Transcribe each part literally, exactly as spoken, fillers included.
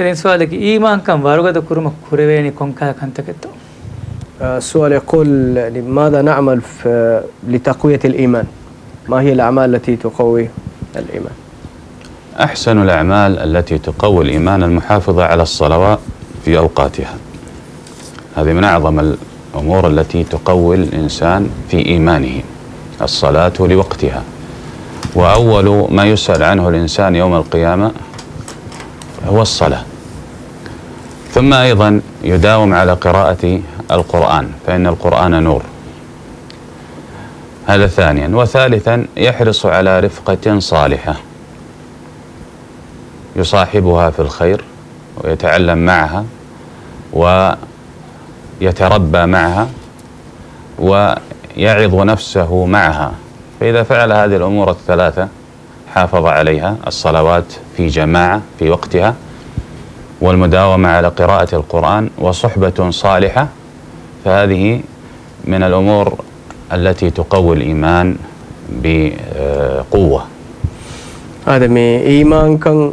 ދެން ސުވާލަކީ، އީމާންކަން ވަރުގަދަ ކުރުމަށް ކުރެވޭނީ ކޮންކަހަލަ ކަންތަކެއްތޯ؟ آه، السؤال يقول، يعني، ماذا نعمل في، لتقوية الإيمان؟ ما هي الأعمال التي تقوي الإيمان؟ أحسن الأعمال التي تقوي الإيمان المحافظة على الصلوات في أوقاتها. هذه من أعظم الأمور التي تقوي الإنسان في إيمانه، الصلاة لوقتها. وأول ما يسأل عنه الإنسان يوم القيامة هو الصلاة. ثم أيضًا يداوم على قراءة القرآن، فإن القرآن نور. هذا ثانيًا. وثالثًا، يحرص على رفقة صالحة يصاحبها في الخير ويتعلم معها ويتربى معها ويعظ نفسه معها. فإذا فعل هذه الأمور الثلاثة، حافظ عليها، الصلوات في جماعة في وقتها، والمداومة على قراءة القرآن، وصحبة صالحة، فهذه من الأمور التي تقوي الإيمان بقوة. އާދެ، މި އީމާންކަން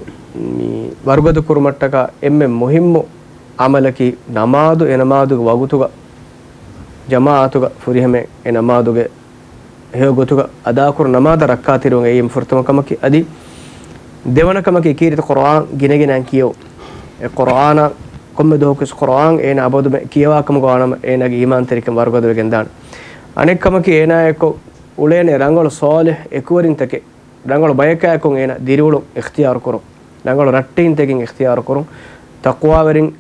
މި ވަރުގަދަ ކުރުމަށްޓަކާ އެންމެ މުހިއްމު ޢަމަލަކީ ނަމާދު، އެ ނަމާދުގެ ވަގުތުގަ، ޖަމާޢަތުގަ ފުރިހަމަ އެ ނަމާދުގެ ހެޔޮ ގޮތުގަ އަދާކުރުން، ނަމާދަށް ރައްކާތެރިވުން އެއީ ފުރަތަމަ ކަމަކީ. އަދި ދެވަނަ ކަމަކީ ކީރިތި ޤުރުއާން ގިނަގިނައިން ކިޔެވުން. އެ ޤުރުއާނާ ކޮންމެ ދުވަހަކުވެސް ޤުރުއާން އޭނާ އަބަދުމެ ކިޔަވާ ކަމުގަ ވާނަމަ، އޭނާގެ އީމާންތެރިކަން ވަރުގަދަވެގެން ދާނެ. އަނެއް ކަމަކީ އޭނާއެއްކޮށް އުޅޭނެ ރަނގަޅު ޞާލިޙް އެކުވެރިންތަކެއް، ރަނގަޅު ބަޔަކާއެކު އޭނާ ދިރިއުޅުން އިޚްތިޔާރު ކުރުން. ރަނގަޅު ރައްޓެހިންތަކެއް އިޚްތިޔާރު ކުރުން، ތަޤްވާވެރިން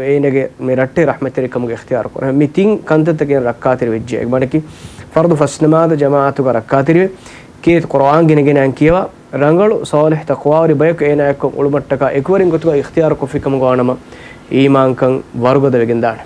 އޭނާގެ މި ރައްޓެހި ރަޙްމަތްތެރިކަމުގެ އިޚްތިޔާރު ކުރުން. މި ތިން ކަންތައްތަކެއް ރައްކާތެރި ވެއްޖެ. އެ މަނަކީ، ފަރުޟު ފަސް ނަމާދު ޖަމާޢަތުގަ ރައްކާތެރިވެ، ކީރިތި ޤުރުއާން ގިނަގިނައިން ކިޔަވާ، ރަނގަޅު ޞާލިޙް ތަޤްވާވެރި ބަޔަކު އޭނާއެއްކޮށް އުޅުމަށްޓަކާ އެކުވެރިން ގޮތުގަ އިޚްތިޔާރު ކޮށްފި ކަމުގަ ވާނަމަ، އީމާންކަން ވަރުގަދަވެގެން ދާނެ.